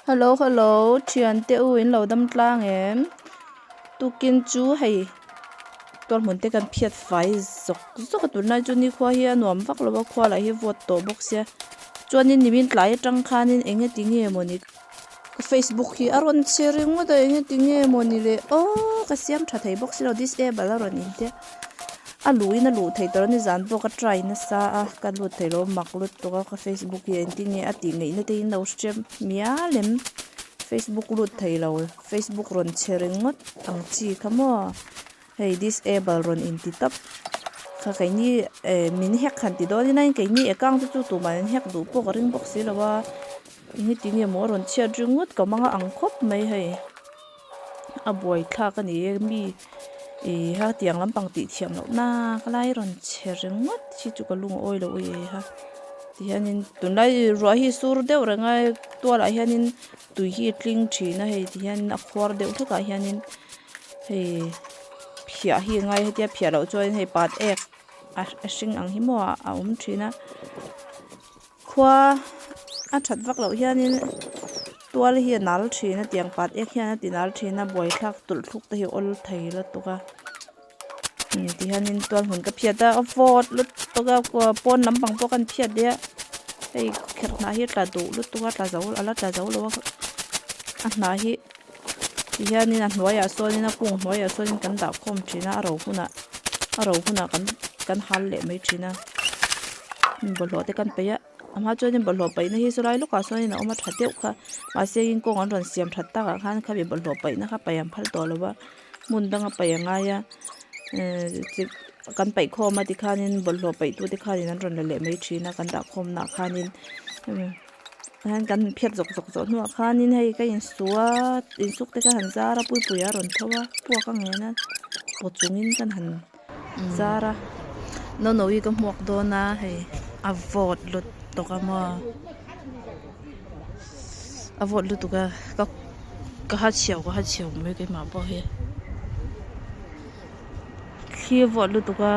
Hello hello thiante u in lo dam tlang em tukin chu hei tualhmun te kan phiat fai zawk zawk a tunlai chu nikhua hi a nuam vak lo a khua lah hi vawt tawh bawk sia chuanin nimin tlai atang khanin eng nge ti nge mawni ka facebook hi a rawn che ringawt a eng nge ti nge mawni le aw ka siam tha thei bawk silo disable a rawn intia. A luhin a luh theih tawh a ni zan pawh ka try nasa a ka lut theih loh mak lut tawh a ka facebook hi engtin nge a tih ngaihna te in lo hre mial em facebook lut thei lo facebook rawn chhe ringawt ang chi kha maw hei disable rawn inti tawp kha keini eh min hack han ti dawn ila keini account te chu tumah an hack duh pawh ka ring bawk si lo a engti nge maw a rawn chhiat ringawt ka mang a ang khawp mai hei. A buaithlak a ni e mi ih ha tiang lampang tih thiam loh nak lai rawn che ringawt hi chu ka lung a awi lo ui e ha tihianin tunlai ruah hi sur deuh reng a tualah hianin tui hi a tling thin a hei tihianin a khuar deuh hlekah hianin hei phiah hi a ngai hetia phiah loh chuan hei pat ek a hring ang hi maw a awm thin a. Khua a that vak loh hianin tual hi a nal thin a tiang pat ek hian a ti nal thin a buaithlak tawlh thluk te hi a awl thei lutuk a ti hianin tual hmun ka phiat a a vawt lutuk a pawn lampang pawh kan phiat leh a hei kherh hnah hi a tla duh lutuk a tla zo a la tla zo lo a a hnah hi ti hianin a hnuaiah sawnin a kung hnuaiah sawnin kan dah khawm thin a a ro hunah a ro hunah kan kan hal leh mai thin a bawlhhlawh te kan paih a a hma chuanin bawlhhlawh paihna hi sawlai lawkah sawnin a awm a tha deuh kha mahse in kawng an rawn siam that takah khan khami bawlhhlawh paihna kha paih an phal tawh lo va hmun danga paih a ngai a ehh kan paih khawm a tikhanin bawlhhlawh paih tute khanin an rawn la leh mai thin a kan dah khawm nah khanin hian kan phiat zawk zawk zawh hnuah khanin hei ka insu a insuk te kha han zar a puipui a rawn tho a puak a ngen a pawt chungin kan han zar a nono-i ka hmuak dawn a hei a vawt lutuk a maw a vawt lutuk a ka ka ha chhiau ka ha chhiau mai keimah pawh hi thli a vawt lutuk a.